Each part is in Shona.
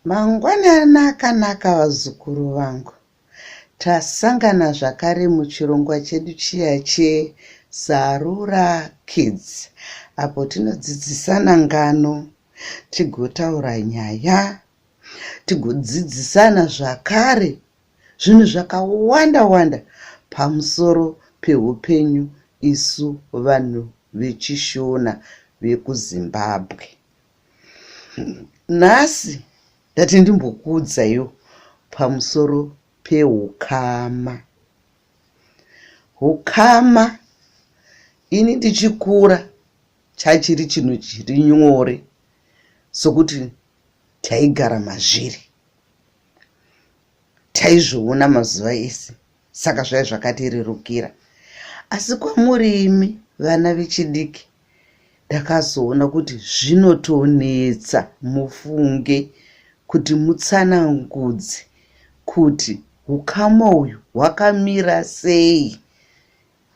Mangwanani akanaka vazukuru vangu. Tasangana zvakare muchirongwa chedu chiya che Sarura Kids apo tinodzidzisana ngano, tigotaura nyaya, tigodzidzisana zvakare zvinhu zvakawanda wanda pamusoro pehupenyu isu vanhu vechiShona vekuZimbabwe. Nhasi ndati ndimbokuudzaiwo pamusoro pehukama. Hukama ini ndichikura chachiri chinhu chiri nyore sokuti taigara mazviri. Taizviona mazuva ese saka zvaive zvakatirerukira. Asi kwamuri imi vana vechidiki ndakazoona kuti zvinotonetsa mufunge kuti mutsanangudze kuti hukama uyu hwakamira sei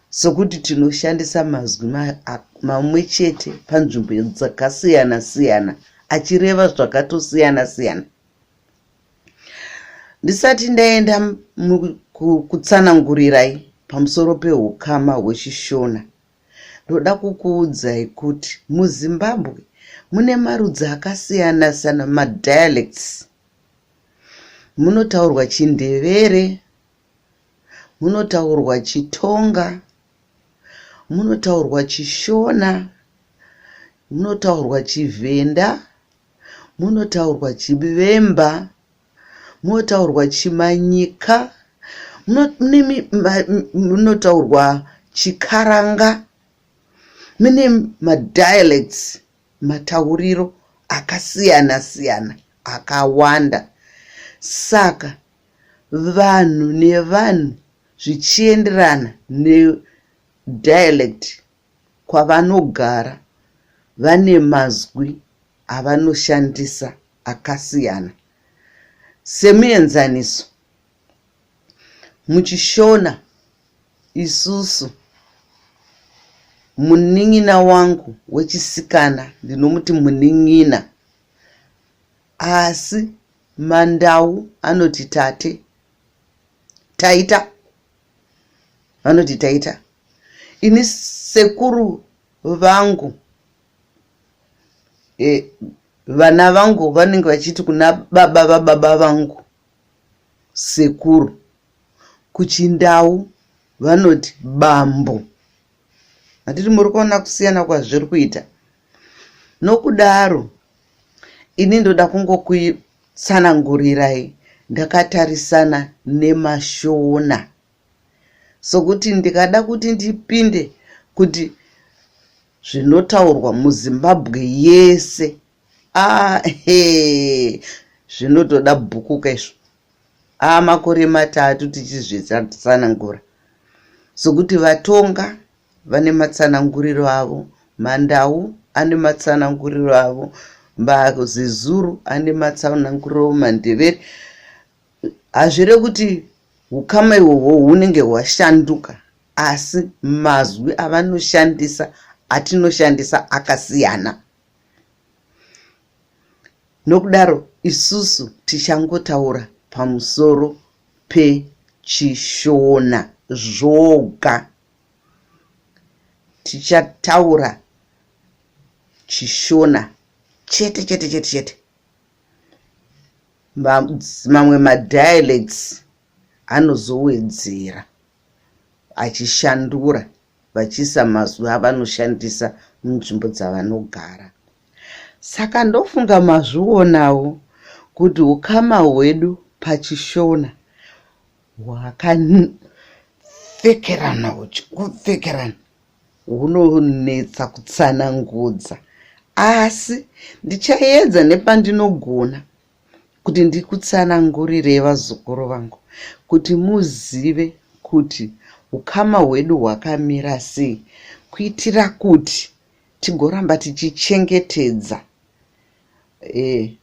sokuti tinoshandisa mazwi mamwe chete panzvimbo dzakasiyana siyana achireva zvakatosiyana siyana. Ndisati ndaenda kutsanangurirai pamusoro pehukama hwechiShona, ndoda kukuudzai kuti muZimbabwe mune marudzi akasiyana siyana madialects. Munotaurwa chiNdevere, munotaurwa chiTonga, munotaurwa chiShona, munotaurwa chiVhenda, munotaurwa chivemba munotaurwa chimanyika munotaurwa chikaranga mune madialects matauriro akasiyana siyana akawanda saka vanhu nevanhu zvichienderana nedialect kwavanogara vane mazwi avanoshandisa akasiyana. Semuenzaniso, muchiShona isusu munin'ina wangu wechisikana ndinomuti munin'ina asi maNdau anoti tate, taita, vanoti taita. Ini sekuru vangu e, vana vangu vanenge vachiti kuna baba vababa vangu sekuru kuchindau vanoti bambo handiti muri kuona kusiyana kwazviri kuita nokudaro ini ndoda kungokutsanangurirai ndakatarisana nemashona sokuti ndikada kuti ndipinde kuti zvinotaurwa muZimbabwe yese ah, he zvinotoda bhuku kaizvo ah, makore matatu tichizvitsanangura sokuti vatonga vane matsananguriro avo mandau ane matsananguriro avo mazezuru ane matsananguriro mandevere Hazvirevi kuti hukama ihwohwo hunenge hwashanduka asi mazwi avanoshandisa atinoshandisa akasiyana. Nokudaro isusu tichangotaura pamusoro pechiShona zvoga. Tichataura chiShona chete chete chete chete. Mamwe madialects anozowedzera achishandura vachiisa mazwi avanoshandisa munzvimbo dzavanogara. Saka ndofunga mazvionawo kuti hukama hwedu pachiShona hwakapfekerana huchingopfekerana hunonetsa kutsanangudza asi ndichaedza nepandinogona kuti ndikutsanangurirei vazukuru vangu kuti muzive kuti hukama hwedu hwakamira sei kuitira kuti tigoramba tichichengetedza e,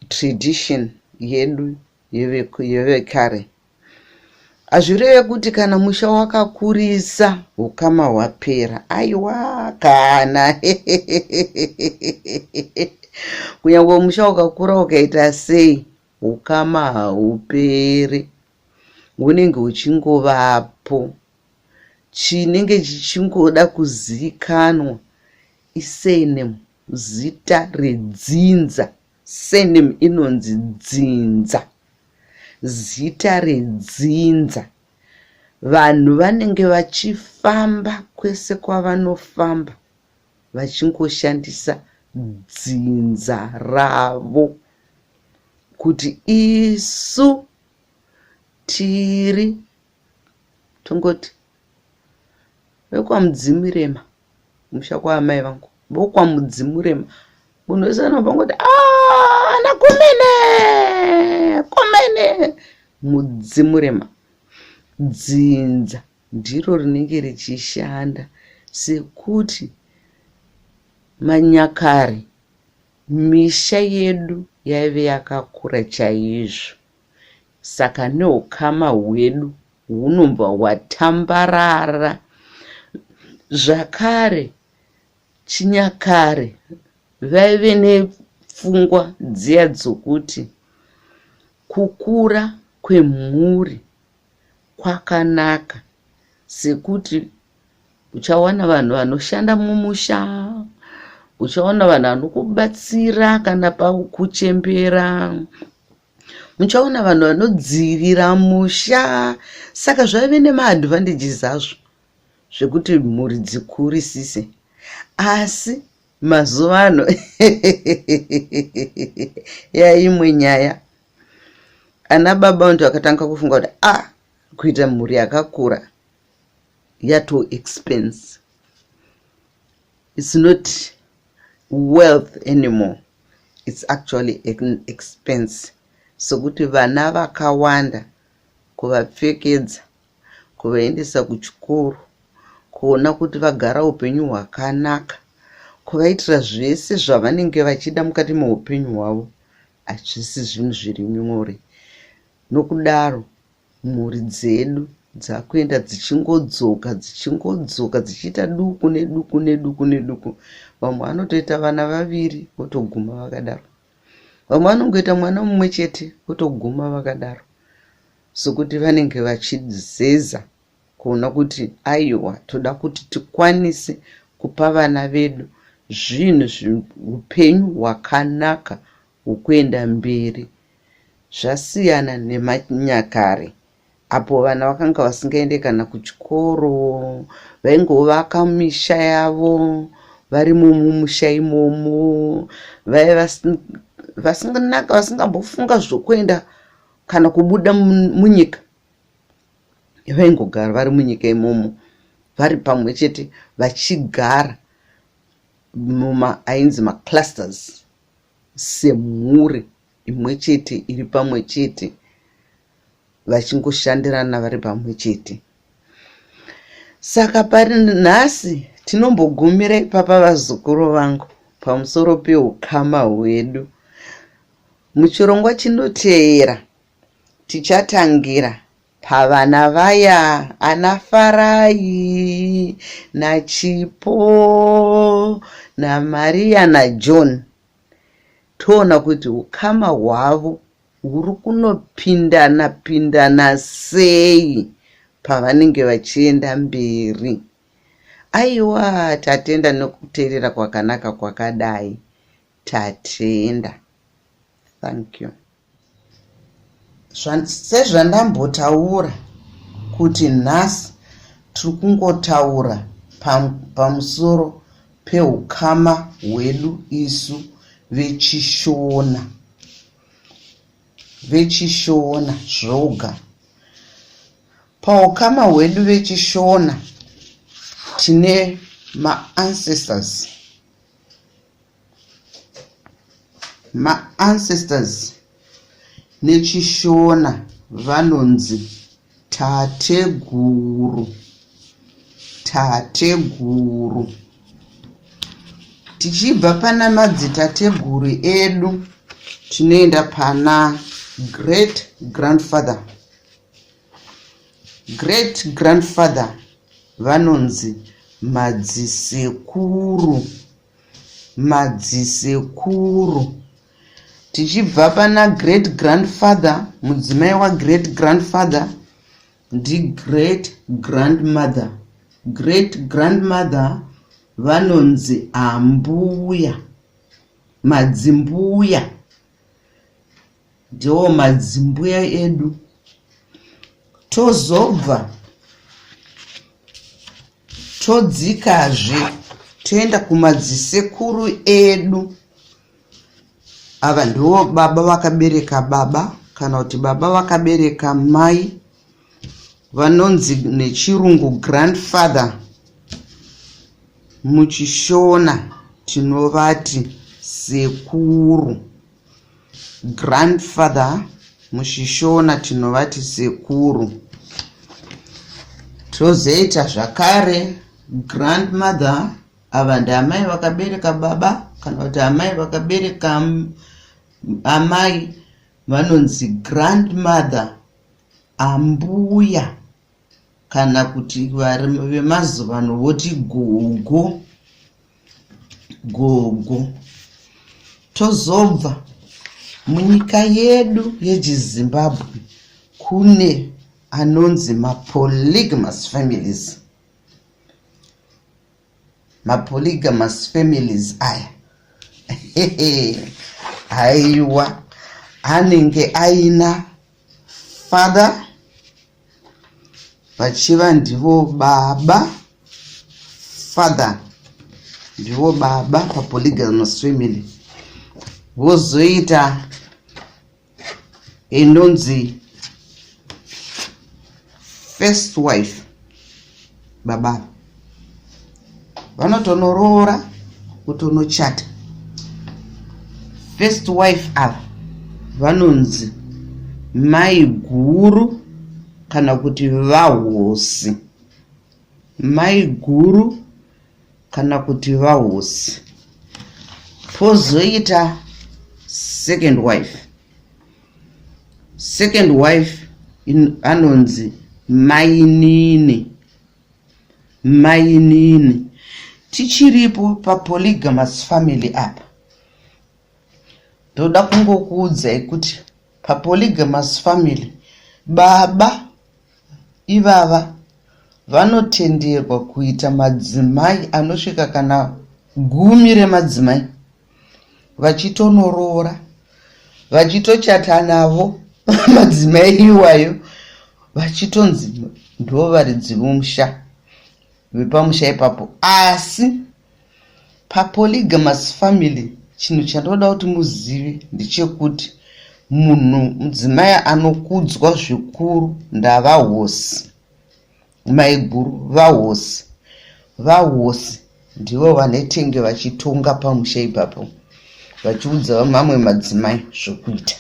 tradition yedu yevekare. Hazvireve kuti kana musha wakakurisa hukama hwapera. Aiwa kana. Kunyangwe musha ukakura ukaita sei, hukama hauperi. Hunenge huchingovapo. Chinenge chichingoda kuzikanwa isurname, zita redzinza. Surname inonzi dzinza, zita redzinza. Vanhu vanenge vachifamba kwese kwavanofamba vachingoshandisa dzinza ravo kuti isu tiri tongoti vekwaMudzimurema kumusha kwaamai vangu vokwaMudzimurema munhu wese anobva ngoti ah, ana kumene kumene Mudzimurema dzinza ndiro rinenge richishanda sekuti manyakare misha yedu yaive yakakura chaizvo saka neukama hwedu hunobva hwatambarara zvakare chinyakare vaive nepfungwa dziya dzokuti kukura kwemhuri kwakanaka sekuti uchawana vanhu vanoshanda mumusha uchawana vanhu vanokubatsira kana pakuchembera muchaona vanhu vanodzivirira musha saka zvaive nemaadvantages azvo zvekuti mhuri dzikurisise asi mazuva ano yaimwe nyaya ana baba vantu vakatanga kufunga kuti a ah, kuita mhuri yakakura yato expense it's not wealth anymore it's actually an expense sokuti vana vakawanda kuvapfekedza kuvaendesa kuchikoro kuona kuti vagara upenyu hwakanaka kuvaitira zvese zvavanenge vachida mukati meupenyu hwavo hazvisi zvinhu zviri nyore nokudaro mhuri dzedu dzakuenda dzichingodzoka dzichingodzoka dzichiita duku neduku neduku neduku vamwe vanotoita vana vaviri votoguma vakadaro vamwe vanongoita mwana mumwe chete votoguma vakadaro sokuti vanenge vachizeza kuona kuti aiwa toda kuti tikwanise kupa vana vedu zvinhu upenyu hwakanaka hwokuenda mberi zvasiyana nemanyakare apo vana vakanga vasingaende kana kuchikoro vaingovaka misha yavo varimo mumusha imomo vaiva vasingambofunga zvokuenda kana kubuda munyika vaingogara vari munyika imomo vari pamwe chete vachigara muma ainzi maclusters semhuri imwe chete iri pamwe chete vachingoshandirana vari pamwe chete saka pari nhasi tinombogumira ipapa vazukuru vangu pamusoro peukama hwedu muchirongwa chinoteera tichatangira pavana vaya ana Farai naChipo naMaria naJohn toona kuti ukama hwavo huri kunopindana pindana sei pavanenge vachienda mberi. Aiwa tatenda nekuteerera kwakanaka kwakadai. Tatenda. Thank you. Sezvandambotaura kuti nhasi tiri kungotaura pamusoro peukama hwedu isu vechiShona. VechiShona zvoga. Paukama hwedu vechiShona tine maancestors. Maancestors nechiShona vanonzi tateguru. Tateguru. Tichibva pana madzitateguru edu tinoenda pana great grandfather. Great grandfather vanonzi madzisekuru. Madzisekuru. Tichibva pana great grandfather, mudzimai wagreat grandfather ndigreat grandmother. Great grandmother vanonzi ambuya, madzimbuya. Ndiwo madzimbuya edu. Tozobva todzikazve toenda kumadzisekuru edu. Ava ndivo baba vakabereka baba kana kuti baba vakabereka mai vanonzi nechirungu grandfather. Muchishona tinovati sekuru. Grandfather muchishona tinovati sekuru. Tozoita zvakare grandmother ava ndiamai vakabereka baba kana kuti amai vakabereka amai vanonzi grandmother ambuya kana kuti vemazuvano voti gogo. Gogo. Tozobva munyika yedu yechiZimbabwe kune anonzi mapolygamous families. Mapolygamous families aya haiwa anenge aina father vachiva ndivo baba father ndivo baba papolygamous family vozoita inonzi first wife baba vanotonoroora kutonochata first wife ava vanonzi mai guru kana kuti vahosi mai guru kana kuti vahosi pozoita second wife second wife anonzi mainini mainini tichiripo papolygamous family apa ndoda kungokuudzai kuti papolygamous family baba ivava vanotenderwa kuita madzimai anosvika kana gumi remadzimai vachitonoroora vachitochata navo madzimai iwayo vachitonzi ndo varidzi vomusha vepamusha ipapo asi papolygamous family chinhu chandoda kuti muzive ndechekuti munhu mudzimai anokudzwa zvikuru ndavahosi Maiguru vahosi. Vahosi ndivo vanetenge vachitonga pamusha ipapo vachiudza mamwe madzimai zvokuita.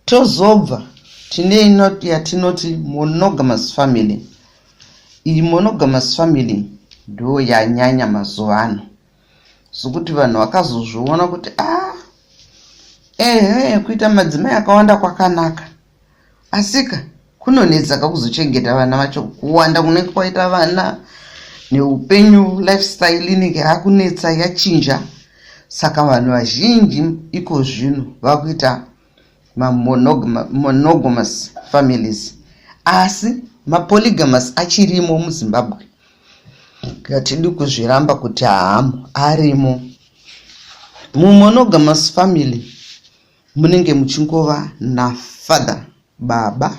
Tozobva tine ino yatinoti monogamous family. Iyi monogamous family ndo yanyanya mazuva ano sokuti vanhu vakazozviona kuti a ah, ehe kuita madzimai akawanda kwakanaka Asika kunonetsa ka kuzochengeta vana vacho kuwanda kunenge kwaita vana neupenyu lifestyle inenge yakunetsa yachinja saka vanhu vazhinji iko zvino vakuita mamonogamous families asi mapolygamous achirimo muzimbabwe hatidi kuzviramba kuti haamo arimo mumonogamous family Munenge muchingova nafather baba,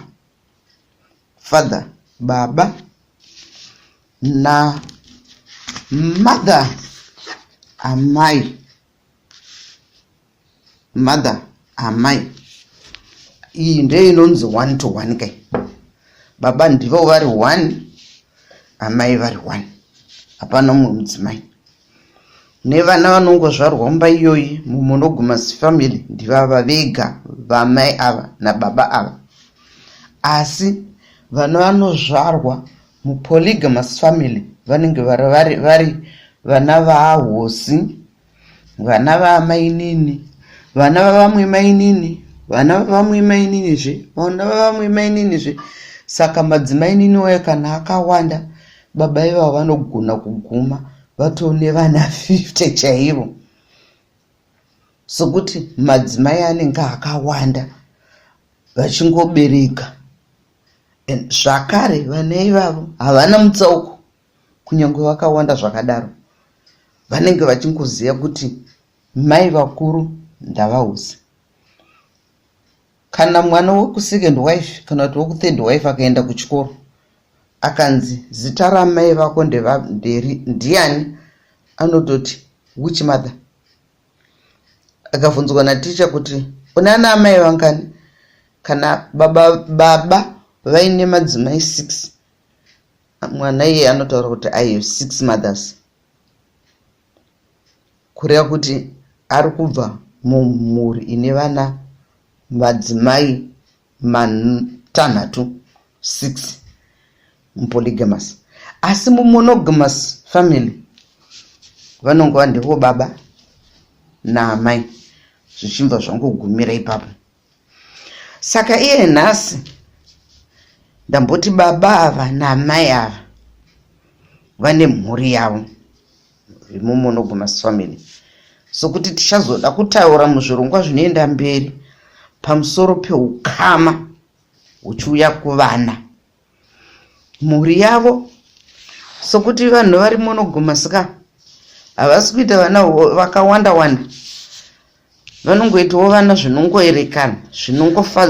father baba na mother amai, mother amai. Iyi ndiyo inonzi one to one kai. Baba ndivo vari one, amai vari one, hapana mumwe mudzimai. Nevana vanongozvarwa mumba iyoyi mumonogamous family ndivava vega vamai ava nababa ava. Asi vana vanozvarwa mupolygamous family vanenge vari, vari, vari vana vahosi, vana vaamainini, vana vavamwe mainini, vana vavamwe maininizve, vana vavamwe maininizve. Saka madzimainini wayo kana akawanda baba ivavo vanogona kuguma. vatone vana 50 chaivo sokuti madzimai anenge akawanda vachingobereka zvakare vana ivavo havana mutsauko kunyange vakawanda zvakadaro vanenge vachingoziva kuti mai vakuru ndavahosi Kana mwana wekusecond wife kana kuti wekuthird wife akaenda kuchikoro akanzi zita ramai vako ndiani anototi which mother akabvunzwa naticha kuti une ana amai vangani kana baba, baba vaine madzimai six mwana iye anotaura kuti i have six mothers Kureva kuti ari kubva mumhuri ine vana madzimai matanhatu, 6 mupolygamous. Asi mumonogamous family vanongova ndivo baba naamai zvichibva zvangogumira ipapo. Saka iye nhasi ndamboti baba ava naamai ava vane mhuri yavo vemumonogamous family sokuti tichazoda kutaura muzvirongwa zvinoenda mberi pamusoro peukama huchiuya kuvana mhuri yavo sokuti vanhu vari monogamous ka havasi kuita vana vakawanda wanda vanongoitawo vana zvinongoerekana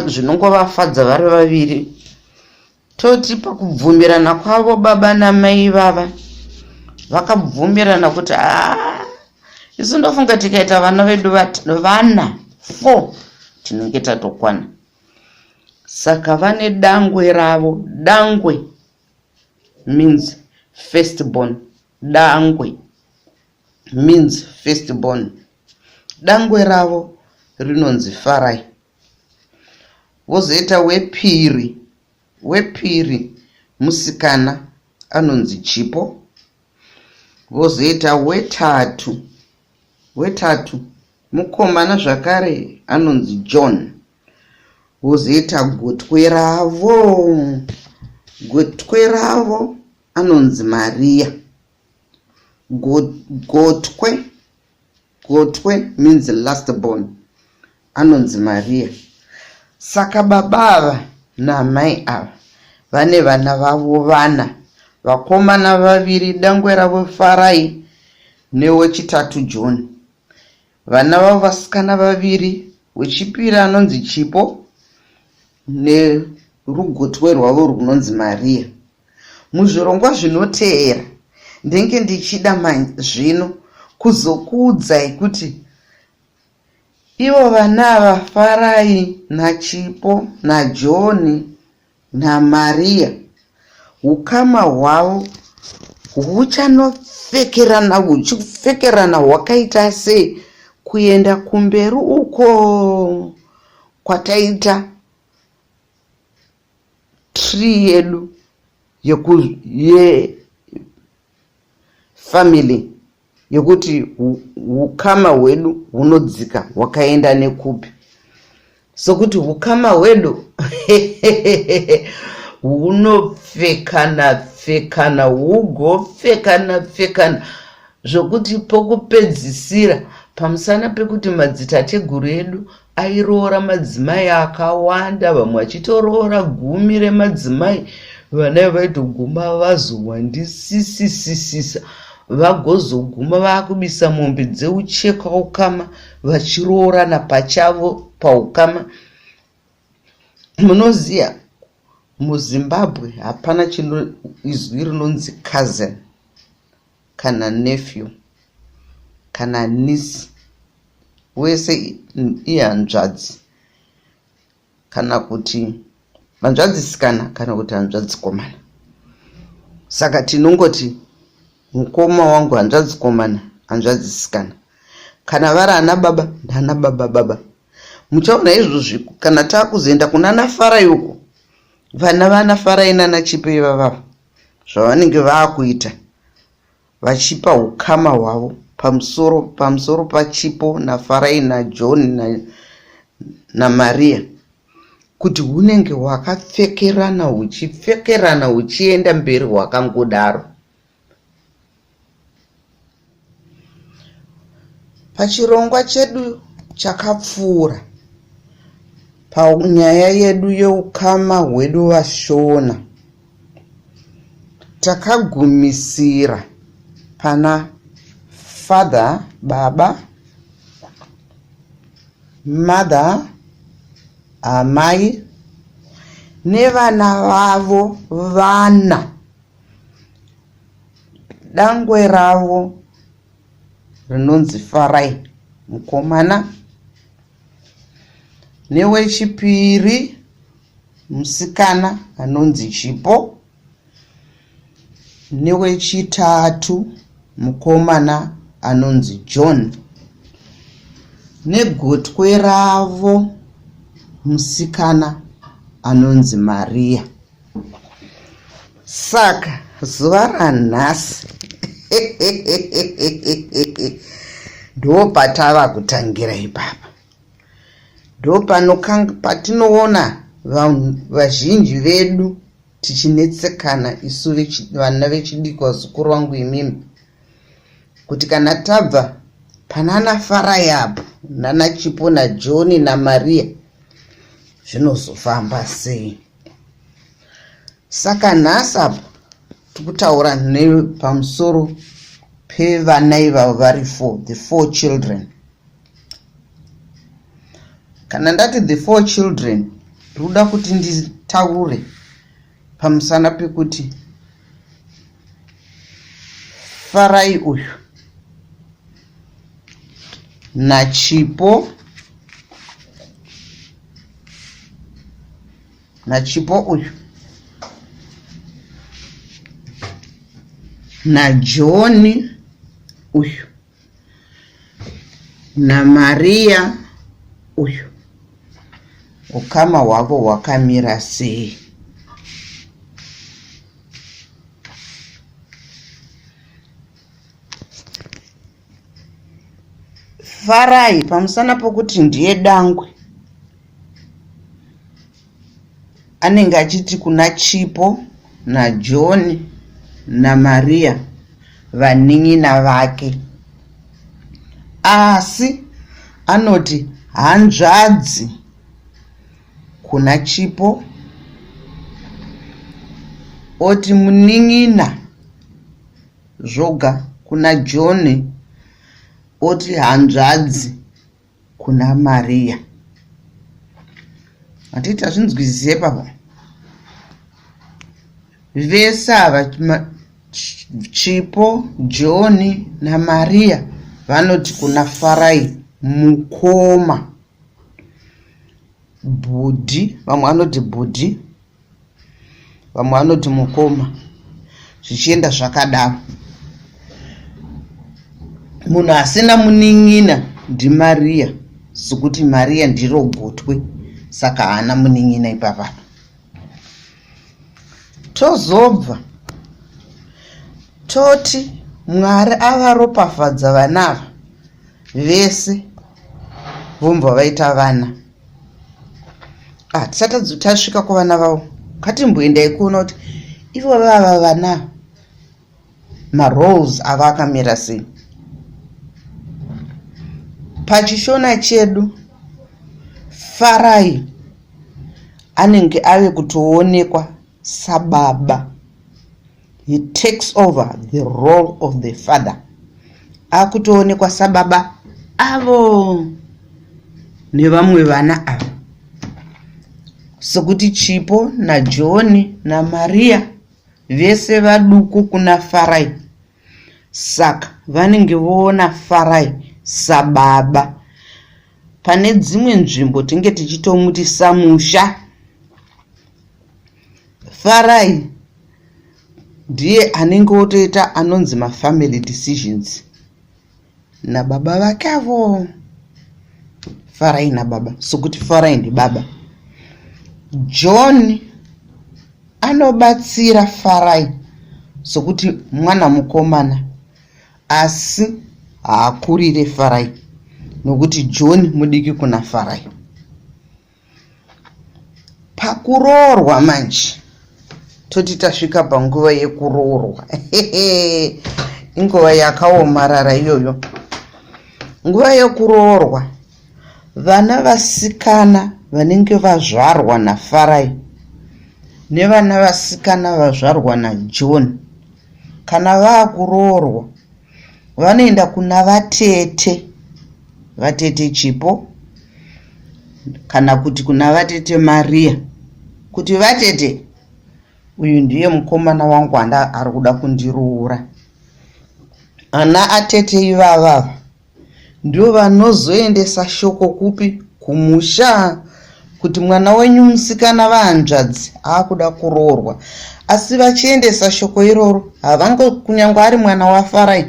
zvinongovafadza vari vaviri Toti pakubvumirana kwavo baba namai ivava vakabvumirana kuti haa isu ndofunga tikaita vana vedu vana four tinenge tatokwana. Saka vane dangwe ravo, dangwe means first born, dangwe means first born. Dangwe ravo rinonzi Farai. Vozoita wepiri, wepiri musikana anonzi Chipo. Vozoita wetatu, wetatu mukomana zvakare anonzi John. Vozoita gotwe ravo, gotwe ravo anonzi Maria. Gotwe Gotwe means last born anonzi Maria. Saka baba ava naamai ava vane vana vavo vana, vakomana vaviri dangwe ravo Farai newechitatu John. Vana vavo vasikana vaviri, wechipiri anonzi Chipo nerugotwe rwavo rwunonzi Maria. Muzvirongwa zvinoteera ndenge ndichida zvino kuzokuudzai kuti ivo vana ava Farai naChipo naJohn naMaria hukama hwavo huchanopfekerana huchipfekerana hwakaita sei kuenda kumberi uko kwataita tree yedu yeku yefamily yekuti hukama hwedu hunodzika hwakaenda nekupi sokuti hukama hwedu hunopfekana pfekana hugopfekana pfekana zvokuti pokupedzisira pamusana pekuti madzitateguru edu Airoora madzimai akawanda, vamwe vachitoroora gumi remadzimai. Vana vaitoguma vazowandisisisisisa vagozoguma vakubisa mombe dzeucheka ukama vachiroorana pachavo paukama. Munoziva muZimbabwe hapana chino izwi rinonzi cousin kana nephew kana niece wese ihanzvadzi kana kuti hanzvadzisikana kana kuti hanzvadzikomana saka tinongoti mukoma wangu hanzvadzikomana hanzvadzisikana kana vari ana baba ndana baba baba muchaona izvozvi kana takuzoenda kunana farai uko vana vana farai nana chipo ivavava zvavanenge vakuita vachipa hukama hwavo pamusoro pamusoro paChipo naFarai naJohn na, naMaria kuti hunenge hwakapfekerana huchipfekerana huchienda mberi hwakangodaro. Pachirongwa chedu chakapfuura, panyaya yedu yeukama hwedu vaShona, takagumisira pana father, baba, mother, amai nevana vavo vana. Dangwe ravo rinonzi Farai mukomana newechipiri musikana anonzi Chipo newechitatu mukomana anonzi John negotwe ravo musikana anonzi Maria. Saka zuva ranhasi ndopatava kutangira ipapa. Ndopatinoona vanhu vazhinji vedu tichinetsekana isu vana vechidiki vazukuru vangu imimi kuti kana tabva panana Farai apo nana Chipo naJohn naMaria zvinozofamba sei. Saka nhasi apa tikutaura nepamusoro pevana ivavo vari four, the four children. Kana ndati the four children, ndikuda kuti nditaure pamusana pekuti Farai uyu naChipo naChipo uyu naJohn uyu naMaria uyu ukama hwavo hwakamira sei. Farai pamusana pokuti ndiye dangwe anenge achiti kuna Chipo naJohn naMaria vanin'ina vake. Asi anoti hanzvadzi kuna Chipo oti munin'ina zvoga kuna John oti hanzvadzi kuna Maria. Handiti tazvinzwisisa ipapa? Vese ava Chipo, John naMaria vanoti kuna Farai mukoma. Bhudhi, vamwe vanoti bhudhi, vamwe vanoti mukoma zvichienda zvakadaro. Munhu asina munin'ina ndiMaria sekuti Maria ndiro gotwe saka haana munin'ina ipapa. Tozobva toti Mwari avaropafadza vana ava vese vombva vaita vana. Ah, tisati tasvika kuvana vavo ngatimboendai kuona kuti ivo vava vana maroles ava akamira sei. Pachishona chedu Farai anenge ave kutoonekwa sababa. He takes over the role of the father. Akutoonekwa sababa avo nevamwe vana ava sekuti Chipo naJohn naMaria vese vaduku kuna Farai saka vanenge voona Farai sababa. Pane dzimwe nzvimbo tinge tichitomuti samusha. Farai ndiye anenge otoita anonzi mafamily decisions nababa vake avo. Farai nababa sokuti Farai ndibaba. John anobatsira Farai sokuti mwana mukomana asi haakurire Farai nokuti John mudiki kuna Farai. Pakuroorwa manje toti tasvika panguva yekuroorwa inguva yakaomarara iyoyo. Nguva yekuroorwa, vana vasikana vanenge vazvarwa naFarai nevana vasikana vazvarwa naJohn kana vakuroorwa vanoenda kuna vatete, vatete Chipo kana kuti kuna vatete Maria kuti vatete uyu ndiye mukomana wangu anda ari kuda kundiroora. Ana atete ivava ndivo vanozoendesa shoko kupi kumusha kuti mwana wenyu musikana vahanzvadzi aakuda kuroorwa asi vachiendesa shoko iroro havango kunyange ari mwana wafarai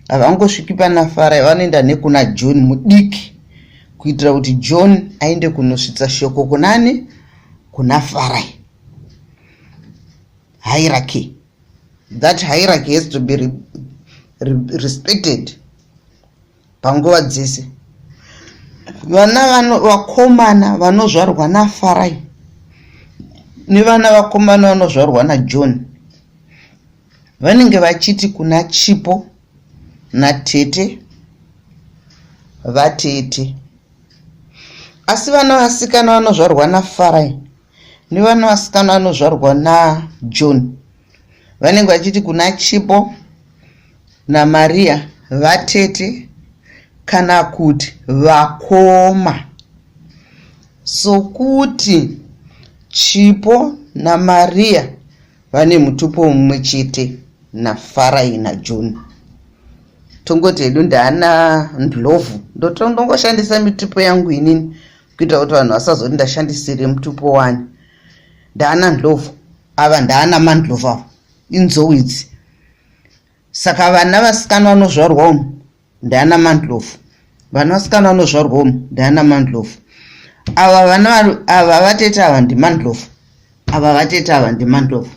havangosviki pana farai vanoenda nekuna john mudiki kuitira kuti john aende kunosvitsa shoko kunani kuna farai hierarchy that hierarchy has to be re, re, respected panguva dzese vana vano vakomana vanozvarwa nafarai nevana vakomana vanozvarwa najohn vanenge vachiti kuna chipo natete vatete asi vana vasikana vanozvarwa nafarai nevana vasikana vanozvarwa najohn vanenge vachiti kuna chipo namaria vatete kana kuti vakoma sokuti chipo namaria vane mutupo mumwe chete nafarai najohn tongoti hedu ndaana ndlovu ndongoshandisa mitupo yangu inini kuitira kuti vanhu vasazoti ndashandisire mutupo wani ndaana ndlovu ava ndaana mandlovu ava inzou idzi saka vana vasikana vanozvarwa umu ndaana mandlovu vana vasikana vanozvarwa umu ndaana mandlovu ava vana ava vatete ava ndimandlovu ava vatete ava ndimandlovu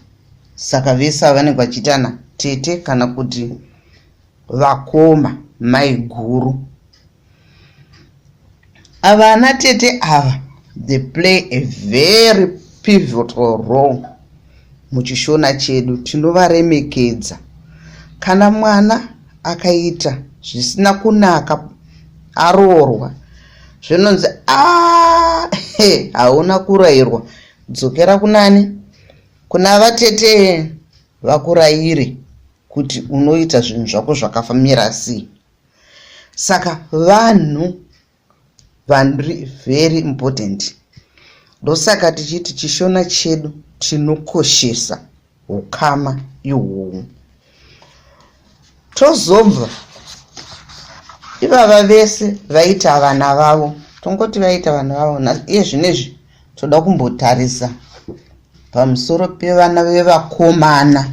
saka vese ava vanenge vachiitana tete kana kuti vakoma maiguru Ava ana tete ava they play a very pivotal role muchishona chedu tinovaremekedza. Kana mwana akaita zvisina kunaka aroorwa zvinonzi ah, hauna kurairwa dzokera kunani kuna vatete vakuraire kuti unoita zvinhu zvako zvakafamira sei. Saka vanhu vari very important. Ndosaka tichiti chishona chedu tinokoshesa hukama ihwohwo. Tozobva ivava vese vaita vana vavo, tongoti vaita vana vavo iye zvinezvi toda kumbotarisa pamusoro pevana vevakomana.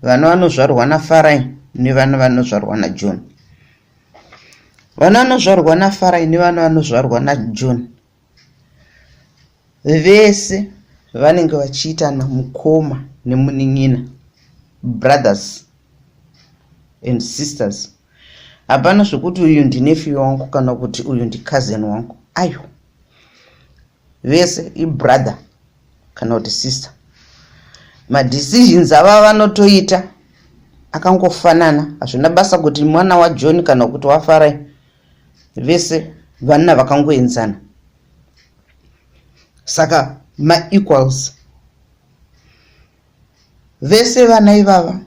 Vana vanozvarwa naFarai nevana vanozvarwa naJohn. Vana vanozvarwa naFarai nevana vanozvarwa naJohn vese vanenge vachiitana mukoma nemunin'ina brothers and sisters. Hapana zvekuti uyu ndinephew wangu kana kuti uyu ndicousin wangu ayo. Vese ibrother kana kuti sister. Madecisions ava vanotoita akangofanana, hazvina basa kuti mwana waJohn kana kuti waFarai, vese vana vakangoenzana, saka maequals. Vese vana ivava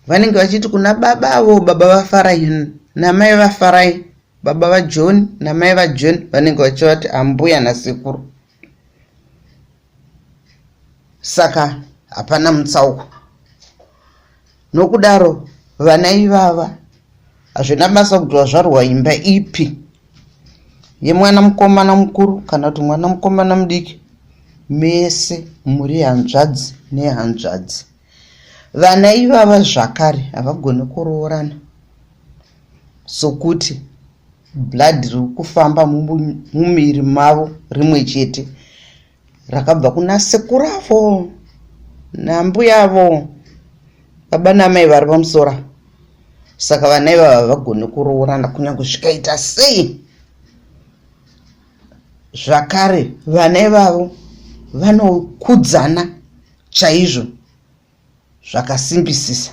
vanenge vachiti kuna baba avo, baba vaFarai namai vaFarai, baba vaJohn namai vaJohn, vanenge vachivati ambuya nasekuru. Saka hapana mutsauko. Nokudaro vana ivava hazvina basa kuti vazvarwa imba ipi yemwana mukomana mukuru kana kuti mwana mukomana mudiki, mese muri hanzvadzi nehanzvadzi. Vana ivava zvakare havagoni kuroorana sokuti blood riri kufamba mumuviri mavo rimwe chete rakabva kuna sekuru avo nambuya avo baba namai vari pamusoro saka vana ivava havagoni kuroorana kunyange zvikaita sei zvakare vana ivavo vanokudzana chaizvo zvakasimbisisa.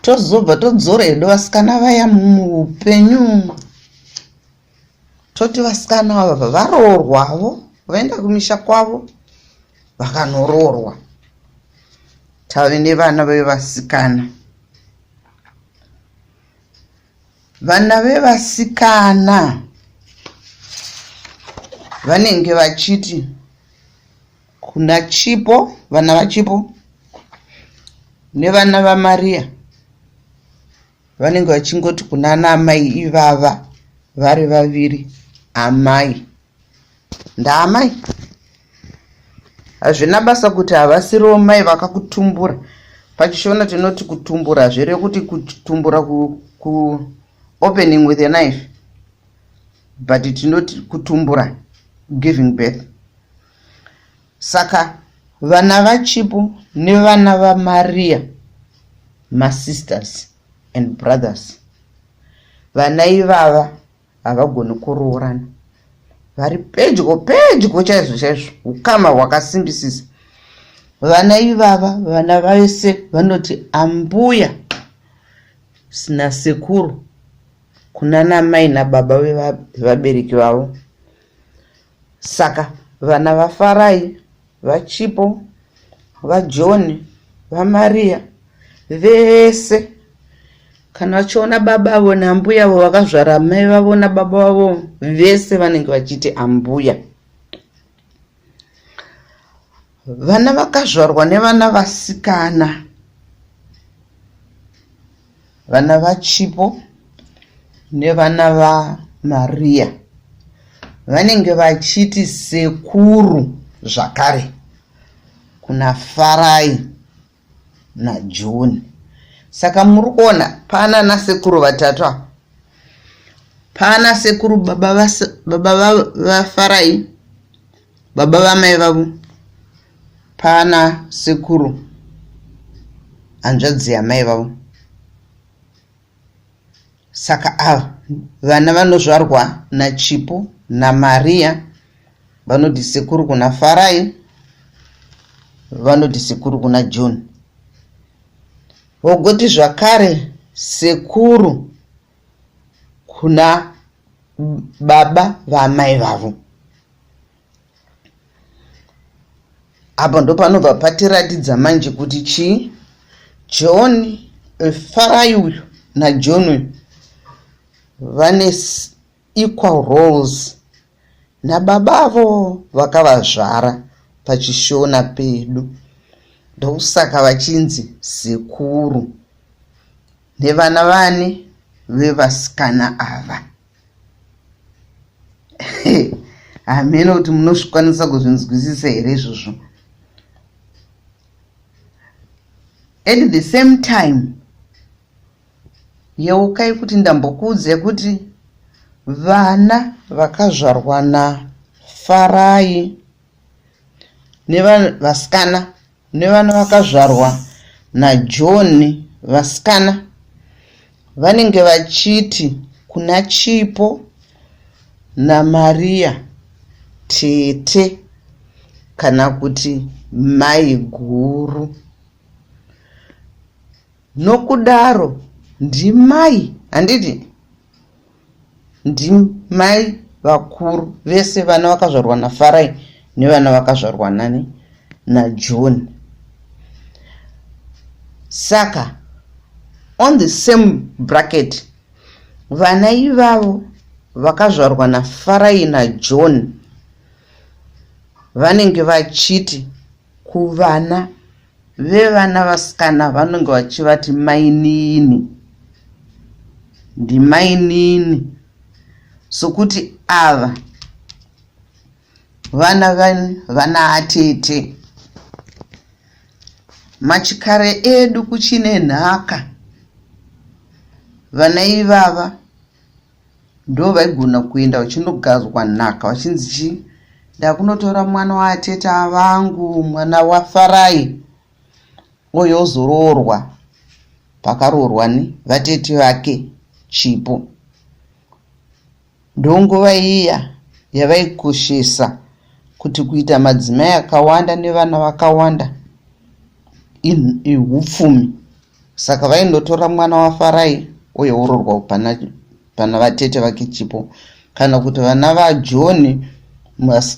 Tozobva todzora hedu vasikana vaya muupenyu. Toti vasikana ava varoorwavo vaenda kumisha kwavo vakanoroorwa. Tave nevana vevasikana. Vana vevasikana vanenge vachiti kuna Chipo, vana vaChipo nevana vaMaria vanenge vachingoti kuna ana amai ivava vari vaviri amai. Ndaamai. Hazvina basa kuti havasiriwo mai vakakutumbura. PachiShona tinoti kutumbura hazvirevi kuti kutumbura ku, ku opening with a knife but tinoti kutumbura giving birth. Saka vana vaChipo nevana vaMaria masisters and brothers. Vana ivava havagoni kuroorana vari pedyo pedyo chaizvo chaizvo ukama hwakasimbisisa vana ivava vana vese vanoti ambuya nasekuru kunana mai nababa vevabereki vavo Saka vana vaFarai, vaChipo, vaJohn, vaMaria vese kana vachiona baba avo naambuya avo vakazvara amai vavo nababa vavo vese vanenge vachiti ambuya. Vana vakazvarwa nevana vasikana Vana vaChipo nevana vaMaria vanenge vachiti sekuru zvakare kuna Farai naJohn. Saka muri kuona pana nasekuru vatatu ava. Pana sekuru baba vaFarai, baba vamai vavo Pana sekuru hanzvadzi yamai vavo. Saka ava vana vanozvarwa naChipo naMaria vanoti sekuru kuna Farai vanoti sekuru kuna John. Vogoti zvakare sekuru kuna baba vaamai vavo. Apa ndopanobva patiratidza manje kuti chii John eh, Farai uyu naJohn uyu vane equal roles nababa avo vakavazvara pachishona pedu ndokusaka vachinzi sekuru nevana vani vevasikana ava. Hameno kuti munozvikwanisa kuzvinzwisisa here izvozvo. At the same time, yeukai kuti ndambokuudzai kuti vana vakazvarwa naFarai nevasikana Nevana vakazvarwa naJohn vasikana vanenge vachiti kuna Chipo naMaria tete kana kuti mai guru. Nokudaro ndimai handiti? Ndimai vakuru vese vana vakazvarwa naFarai nevana vakazvarwa nani naJohn. Saka on the same bracket vana ivavo vakazvarwa naFarai naJohn vanenge vachiti kuvana Vevana vasikana vanenge vachivati mainini. Ndimainini. Sokuti ava vana vana atete. Machikare edu kuchine nhaka. Vana ivava ndovaigona kuenda vachinogadzwa nhaka vachinzi chii ndakunotora mwana waatete avangu mwana wafarai oyo ozoroorwa pakaroorwa ni vatete vake chipo ndonguva iya yavaikoshesa kuti kuita madzimai akawanda nevana vakawanda ihupfumi. Saka vaindotora mwana waFarai uye wororwa pana, pana vatete vake Chipo kana kuti vana vaJohn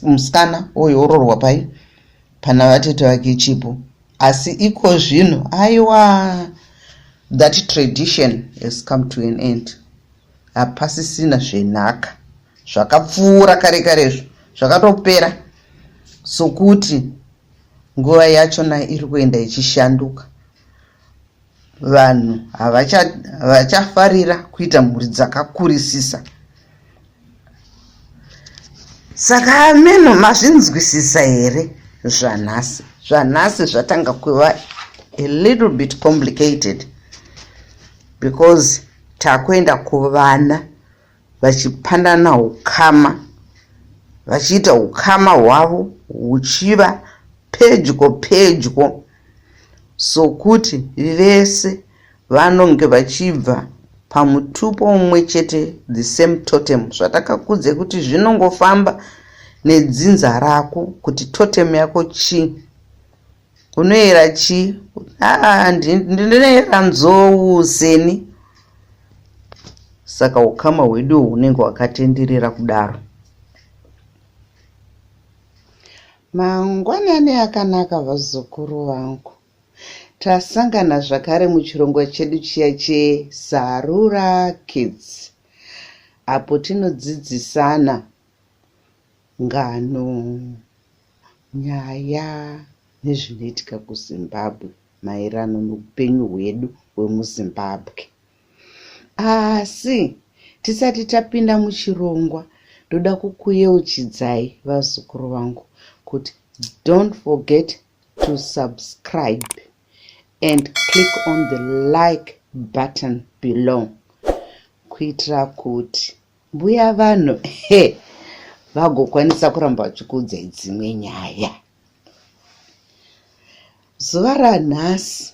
musikana uye wororwa pai pana vatete vake Chipo. Asi iko zvino aiwa that tradition has come to an end. Hapasisina zvenhaka zvakapfuura kare karezvo zvakatopera sokuti nguva yachona iri kuenda ichishanduka. Vanhu havachafarira kuita mhuri dzakakurisisa. Saka ameno mazvinzwisisa here zvanhasi? Zvanhasi zvatanga kuva a little bit complicated because takuenda kuvana vachipanana ukama vachiita ukama hwavo huchiva pedyo pedyo sokuti vese vanonge vachibva pamutupo mumwe chete the same totem zvatakakudze kuti zvinongofamba nedzinza rako kuti totem yako chii unoyera chii ah, ndinoyera nzou seni saka ukama hwedu hunenge hwakatenderera kudaro mangwanani akanaka vazukuru vangu tasangana zvakare muchirongwa chedu chiya chesarura kids apo tinodzidzisana ngano nyaya nezvinoitika kuZimbabwe maererano neupenyu hwedu hwemuZimbabwe. Asi tisati tapinda muchirongwa ndoda kukuyeuchidzai vazukuru vangu kuti don't forget to subscribe and click on the like button below kuitira kuti mbuya vanhu he vagokwanisa kuramba vachikuudzai dzimwe nyaya. Zuva ranhasi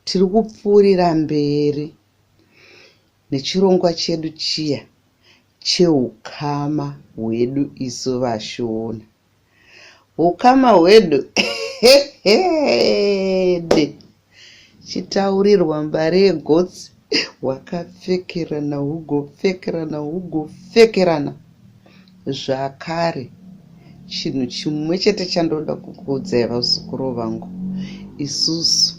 tiri kupfuurira mberi nechirongwa chedu chiya cheukama hwedu isu vaShona. Hukama hwedu hehede chitaurirwa mbare yegotsi hwakapfekerana hugopfekerana hugopfekerana zvakare chinhu chimwe chete chandoda kukuudzai vazukuru vangu isusu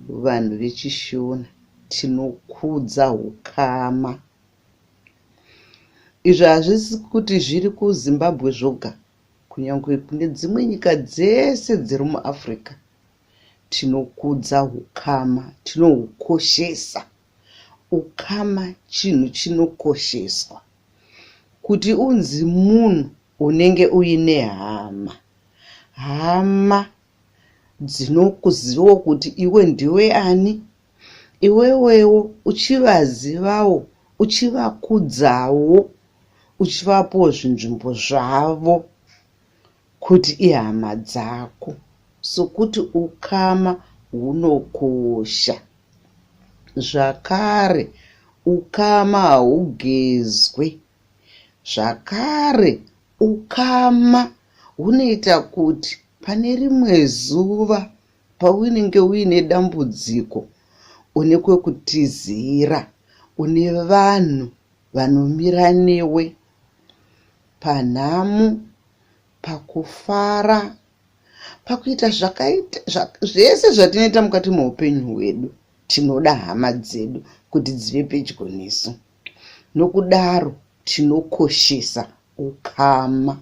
vanhu vechishona tinokudza hukama Izvi hazvisi kuti zviri kuZimbabwe zvoga, kunyangwe kune dzimwe nyika dzese dziri muAfrica. Tinokudza hukama, tinohukoshesa. Ukama chinhu chinokosheswa. Kuti unzi munhu unenge uine hama. Hama dzinokuzivawo kuti iwe ndiwe ani, Iwewewo uchivazivawo, uchivakudzawo, uchivapawo zvinzvimbo zvavo kuti ihama dzako sokuti ukama hunokosha. Zvakare ukama haugezwe. Zvakare ukama hunoita kuti pane rimwe zuva Paunenge uine dambudziko une kwekutizira, une vanhu vanomira newe panhamo, pakufara, pakuita zvakaita zvese zvatinoita mukati meupenyu hwedu tinoda hama dzedu kuti dzive pedyo nesu. Nokudaro tinokoshesa ukama,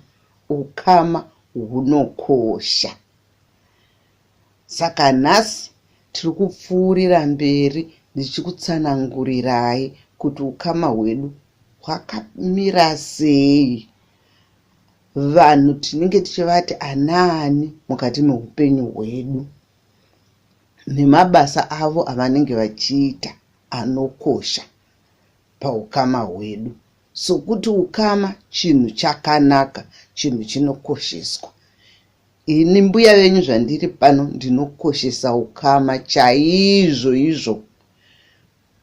ukama hunokosha. Saka nhasi tiri kupfuurira mberi ndichikutsanangurirai kuti ukama hwedu hwakamira sei. Vanhu tinenge tichivati anaani mukati meupenyu hwedu nemabasa avo avanenge vachiita anokosha paukama hwedu. Sokuti ukama chinhu chakanaka, chinhu chinokosheswa. Ini mbuya venyu zvandiri pano ndinokoshesa ukama chaizvo izvo.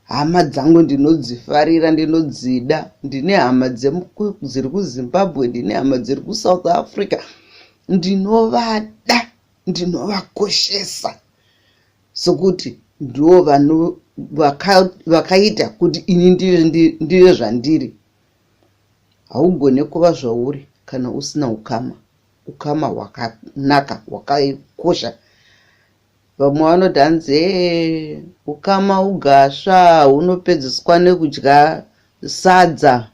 Hama dzangu ndinodzifarira, ndinodzida. Ndine hama dziri kuZimbabwe, ndine hama dziri kuSouth Africa. Ndinovada, ndinovakoshesa sokuti Ndivo vakaita kuti ini ndive zvandiri. Haugone kuva zvauri kana usina ukama. Ukama hwakanaka, hwakakosha. Vamwe vanoti hanzi hee ukama ugasva hunopedziswa nekudya sadza.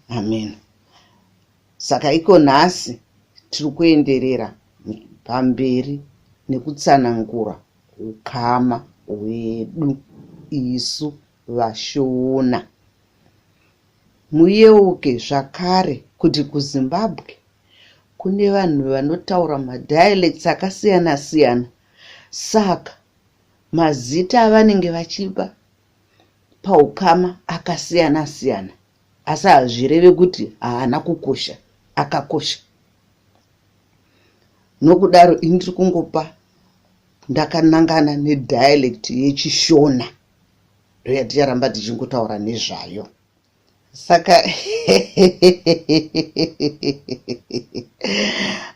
Amen. Saka iko nhasi tiri kuenderera pamberi nekutsanangura hukama hwedu isu vaShona. Muyeuke zvakare kuti kuZimbabwe kune vanhu vanotaura madialects akasiyana siyana saka mazita avanenge vachipa paukama akasiyana siyana asi hazvireve kuti haana kukosha, akakosha. Nokudaro ini ndiri kungopa ndakanangana nedialect yechiShona ndoyaticharamba tichingotaura nezvayo. Saka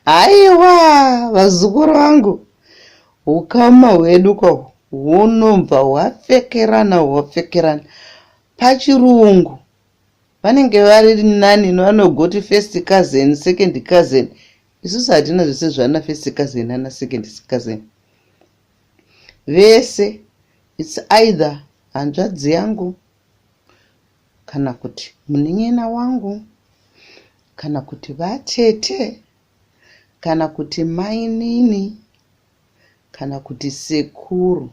haiwa vazukuru vangu, ukama hwedu ko hunobva hwapfekerana hwapfekerana. Pachirungu vanenge vari nani vanogoti first cousin, second cousin. Isusu hatina zvese zvana first cousin nana second cousin. Vese it's either hanzvadzi yangu kana kuti munin'ina wangu kana kuti vatete kana kuti mainini kana kuti sekuru.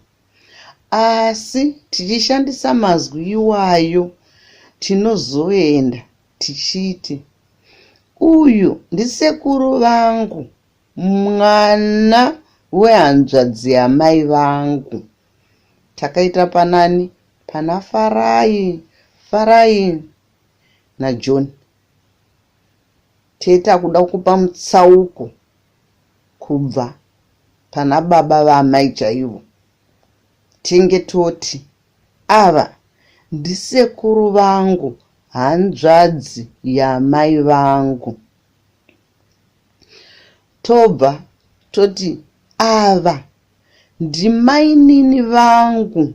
Asi tichishandisa mazwi iwayo tinozoenda tichiti uyu ndisekuru vangu mwana wehanzvadzi yamai vangu. Takaita panani? Pana Farai, Farai naJohn. Tee takuda kupa mutsauko kubva pana baba vaamai chaivo. Tenge toti ava ndisekuru vangu hanzvadzi yamai vangu. Tobva toti ava ndimainini vangu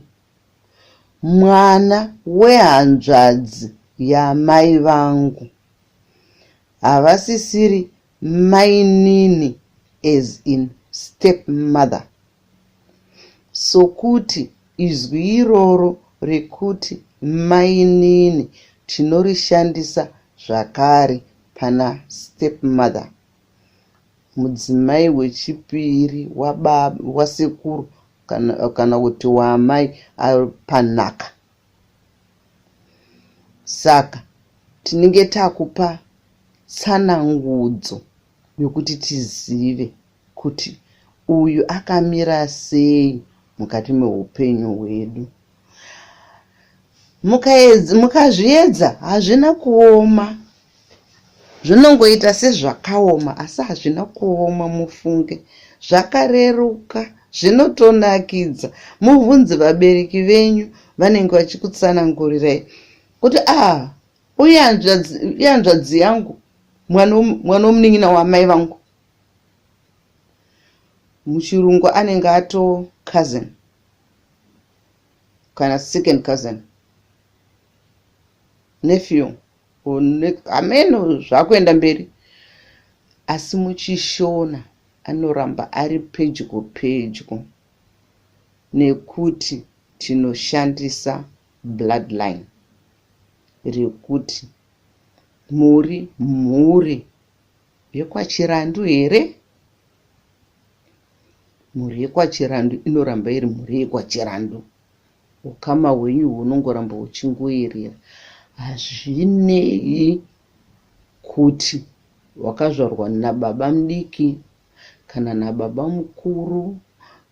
mwana wehanzvadzi yamai vangu. Havasisiri mainini as in step mother. Sokuti izwi iroro rekuti mainini tinorishandisa zvakare pana step mother, mudzimai wechipiri wasekuru kana kuti waamai panhaka. Saka tinenge takupa tsanangudzo yokuti tizive kuti uyu akamira sei mukati meupenyu hwedu. Mukazviedza hazvina kuoma. Zvinongoita sezvakaoma asi hazvina kuoma mufunge. Zvakareruka, zvinotonakidza. Mubvunze vabereki venyu vanenge vachikutsanangurirai kuti ah uye hanzvadzi yangu mwana wemunin'ina wamai vangu. Muchirungu anenge ato cousin kana second cousin, nephew. Hameno zvakuenda mberi asi muchishona anoramba ari pedyo pedyo nekuti tinoshandisa bloodline rekuti muri mhuri yekwaChirandu here? Mhuri yekwaChirandu inoramba iri mhuri yekwaChirandu. Ukama hwenyu hunongoramba huchingoerera. Hazvinei kuti wakazvarwa nababa mudiki kana nababa mukuru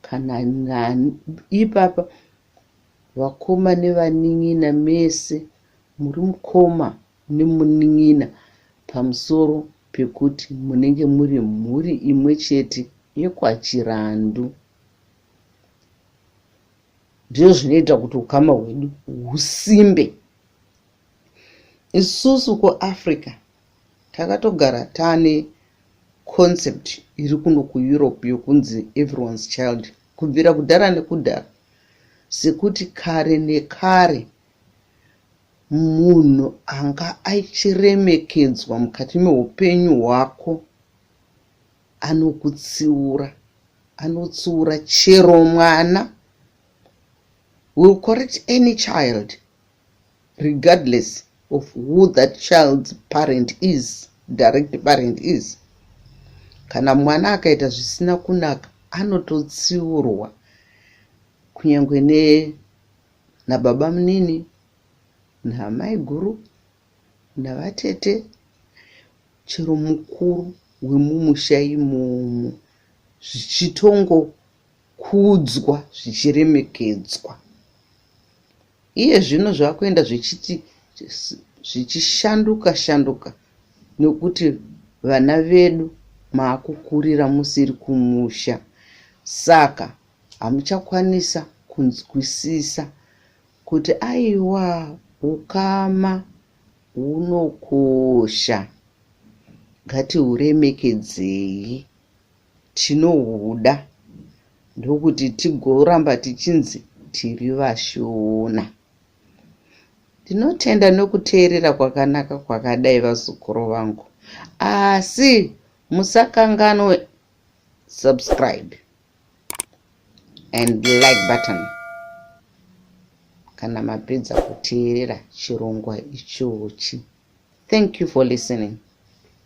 kana nani. Ipapa vakoma nevanin'ina mese muri mukoma nemunin'ina pamusoro pekuti munenge muri mhuri imwe chete yekwaChirandu. Ndizvo zvinoita kuti ukama hwedu husimbe. Isusu kuAfrica takatogara taane concept iri kuno kuEurope yokunzi everyone's child kubvira kudhara nekudhara. Sekuti kare nekare munhu anga achiremekedzwa mukati meupenyu hwako anokutsiura, anotsiura chero mwana, will correct any child regardless of who that child's parent is, direct parent is. Kana mwana akaita zvisina kunaka anototsiurwa kunyangwe nababa munini, namaiguru, navatete, chero mukuru wemumusha imomo, zvichitongokudzwa zvichiremekedzwa. Iye zvino zvakuenda zvichiti zvichishanduka shanduka nekuti vana vedu maakukurira musiri kumusha, saka hamuchakwanisa kunzwisisa kuti aiwa ukama hunokosha, ngatihuremekedzei, tinohuda ndokuti tigoramba tichinzi tiri vaShona. Ndinotenda nokuteerera kwakanaka kwakadai vazukuru vangu, asi musakanganwe subscribe and like button kana mapedza kuteerera chirongwa ichochi. Thank you for listening.